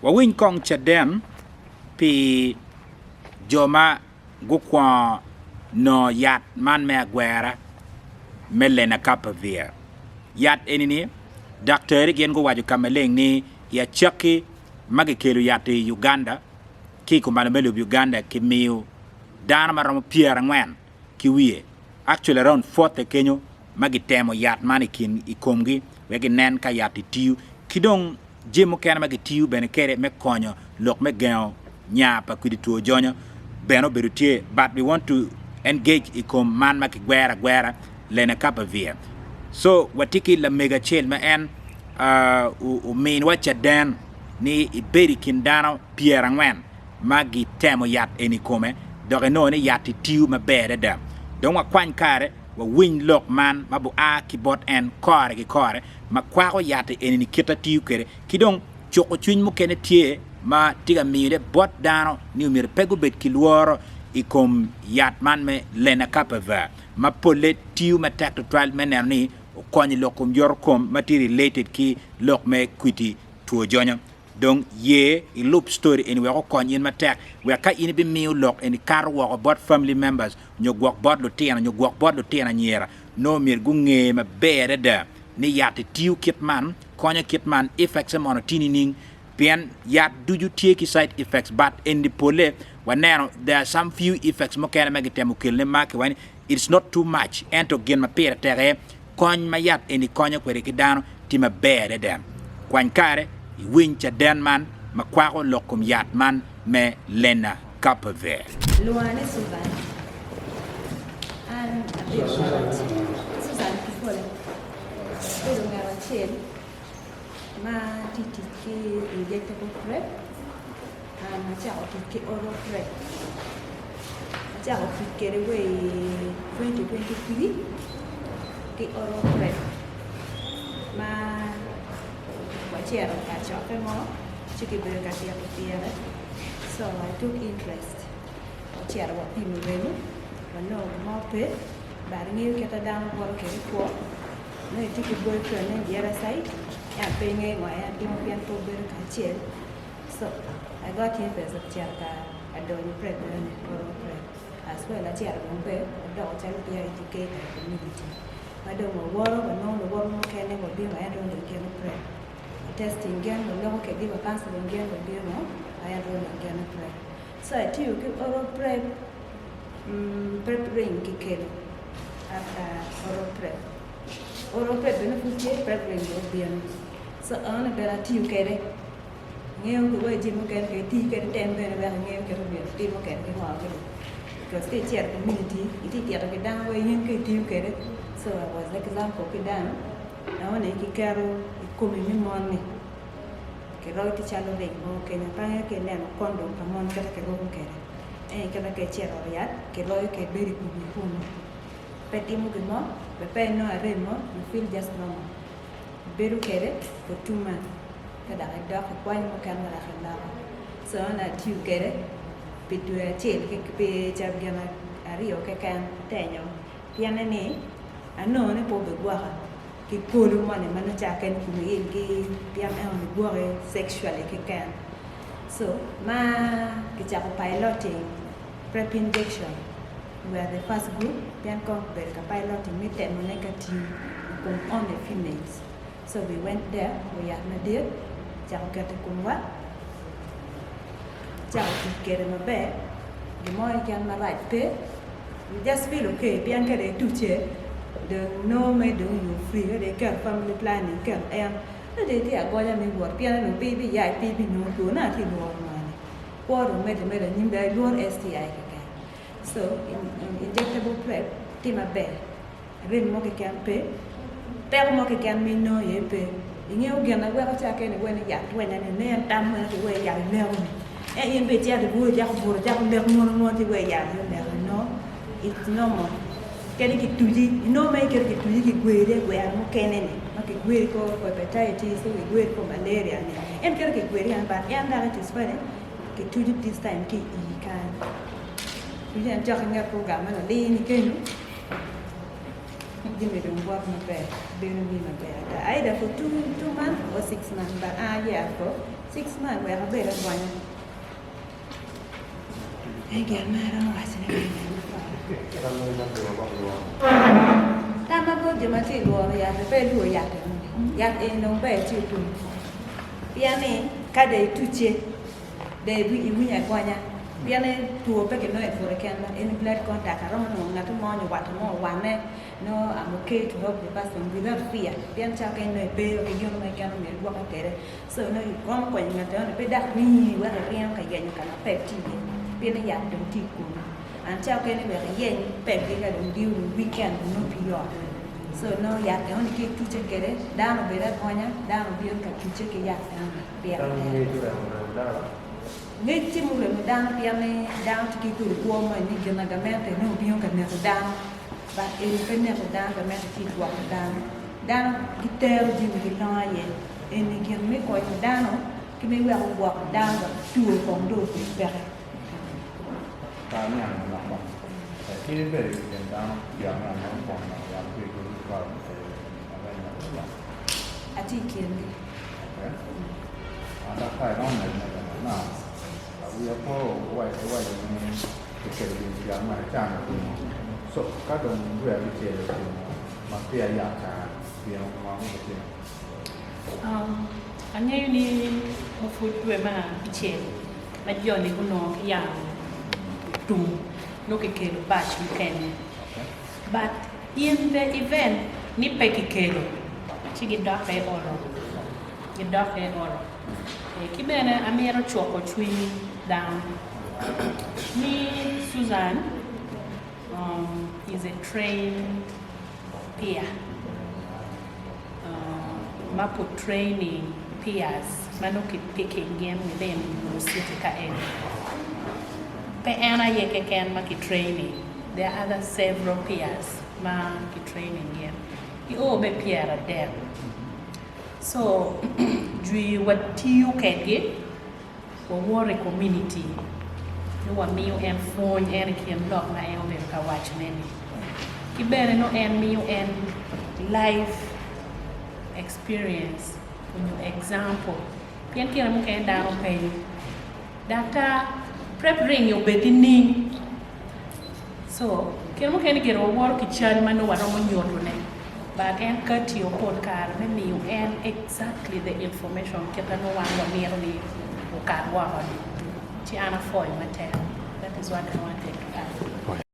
Wawiny kong caden pi jo ma gukwongo nongo yat man me agwera me Lenacapavir. Yat eni-ni, daktari gin guwaco ka maleng ni i acakki ma kikelo yat-ti i Uganda ki i kumalo me lobo Uganda kimiyo dano ma romo pyerangwen ki wiye actually around forty kenyo ma gitemo yat man i kin i komgi wek ginen ka yat-ti tiyo ki dong Jami mukene ma kitiyo bene kwede me konyo lok me gengo nya pa kwidi two jonyo bene obedo tye but we want to engage i kom man ma kigwero agwera lenacapavir. So watye ki lamego acel ma en ominwa caden ni ibedo i kin dano pyerangwen ma gitemo yat eni i kome dok inongo ni yat-ti tiyo maber adada. Dong wakwany kare wawiny lok man ma bua ki bot en kore ki kore ma kwako yat-ti eni-ni kit ma tiyo kwede ki dong cuko cwiny mukene tye ma tye ka miyone bot dano ni myero pe gubed ki lworo i kom yat man me Lenacapavir ma polle tiyo matek tutwal me neno ni okonyo i lok kom yotokom ma tye related ki lok me kwiti two jonyo. Dong ye ilub story eni wek okony in matek wek ka in ibimiyo lok eni kato woko bot family members nyo gwok bot lutino nyo gwok bot lutino anyira nongo myero gunge maber adada ni yat-ti tiyo kit man, konyo kit man, effects-e mono tye nining pien yat ducu tye ki side effects but eni pole waneno there are some few effects mukene ma gitemo kelone ma kiwaco ni it's not too much ento gin ma pire tek aye Kony ma yat eni konyo kwede ki dano tye maber adada. Kwany kare iwiny caden man ma kwako lok kom yat man me Lenacapavir. Lwonga ni Susan. An abedo ngat Susan Kipole. Abedo ngat acel ma tye tic ki injectable prep. An acako tic ki oral prep. Acako tic kwede wa i 2023 ki oral prep ma wacito i kacokke mo ci kibedo ka tito pire so I took interest wacito wapimo remo wanongo gin mo pe but ingeyo kit ma dano woto kwede ki kwo nongo itye ki boyfriend ne the other side ento pe ingeyo ngo en timo pien pe wubedo kacel. So I got interest acito ka adonyo i prep meno ni oral prep as well acito dong be adoko calo peya educator i community ma dong wawoto wanongo luwotwa mukene wabino wa enroll i gin prep wa testing gin waloko kedgi wa counseling gin wabino wa enroll i gin prep so atiyo ki oral prep prep ring kikelo after oral prep oral prep bene pud tye prep ring bene obino so enoni bene atiyo kede. Ingeyo ki wa jami mukene kede iti kede tem bene wek ingeyo kit obedo timo kede ki ngo gini because ka icito i community itye tito ki dano wa in ka itiyo kede so I was example ki dano enoni kiketo i komi me mon ni kiroyo tye calo ring mo kenyo pe angeyo ka ineno condom pa mon kite kiruko kede ento kite ka icito i ot yat kiroyo kede bedo i komi kunu pe timo gin mo bene pe inongo arem mo you feel just normal. Ibedo kwede for two months ka dok idok ikwanyo mukene ma dok iloko. So an atiyo kwede pi dwe acel pi gin aryo keken atenyo pienne ni anongo ni pe obigwoka ki kolo moni ma nongo cakke ni kome ilgi pien en onongo gwoki sexually keken. So ma kicako piloting prep injection We are the first group pien kong obedo ka piloting me temone ka tiyo i kom only females so we went there oyat madit ocako keto i komwa ocako tic kwede maber gin mo keken marac pe you just feel okay pien ka dong ituce dong nongo mere dong you free ka dong iketo family planning iketo en nongo dong itye agonya me wot pien dong pe ibiyac pe ibinongo two nongo atye lworo ngoni kwo dong medde ameda anyim dong ilworo STI keken. So injectable prep tye maber, arem mo keken pe, peko mo keken ma inongo iye pe. Ingeyo gin ma weko ca kene iwaci ni yat twenya ni nen tam meno ki iweyo yat ineko ni ento in bene icito ibwor icako buto icako lek mono mono ci iweyo yat aye oneko no it's normal. Kadi kituci inongo mere kadi kituci kigweri agwera mukene ni ma kigweri kor hepatitis kigweri kor malaria ni ento kadi kigweri but en dok it is funny Kituco this time ki i ii kany. Tuco en cok ki nget program ma lalir ni kenyo. Jami dong wot maber, bedo ni maber ata. Either for 2 months or 6 months, but an ayero for 6 months wek abed agonya. Gin ma aromo wacone kene. Tamma bot jo ma tye i lworo yat-ti pe ilwor yat enoni. Yat eni dong ber ci otum. Pien ni ka dong itucce dong iwinyo agonya pien ni two pe kinongo i buto keken ma eni blood contact aromo nongo ngat mo nyo watte mo owanne nongo I'm okay to help the person without fear pien ca kany nongo ibedo ki gin mo keken myero igwokke kwede so nongo iromo konyo ngat enoni pe dok ringi wek iringo ka yenyo ka ma pep tye iye pien ni yat dong tye i komi and ca okene wek iyeny pepgi ka dong during weekend nongo pe yot so nongo yat enoni ka ituce kwede dano obedo agonya dano bino ka tuce ki yat enoni pire tek. Ngec tye muremo dano pien ni dano tye ki kodi kwo moni ni gin gamente nongo obino ka neko dano but eni pe neko dano gamente tye ka gwoko dano. Dano gitero jami gilongo aye eni gin me konyo dano ki me weko gwoko dano wek two kong dong obed peke. Atye i kingi. Angeyo ni ma pud dwe me abicel ma joni gunongo ki yamo otum nongo kikelo bac mukene but in the event ni pe kikelo ci gidokke i oro. Gidok i oro. Ki bene amito cuko cwiny dano ni Susan is a trained peer ma pud training peers ma nongo ki picking gin within city ka eni. Pe en aye keken ma ki training, there are other several peers ma ki training gin. I o me 30. So jwi watiyo kedgi, wawoto i community ni wamiyo en pwony en i kin lok ma en obedo ka wacone ni. Ki bene nongo en miyo en life experience onyo example pien kine mukene dano penyo daktar prep ring obed nining? So kine mukene gire wawoto ki cal ma nongo waromo nyutone but en kati pol kare me miyo en exactly the information kit ma nongo wan wamito ni okat woko ni ci an apwoyo matek that is what I wanted to add.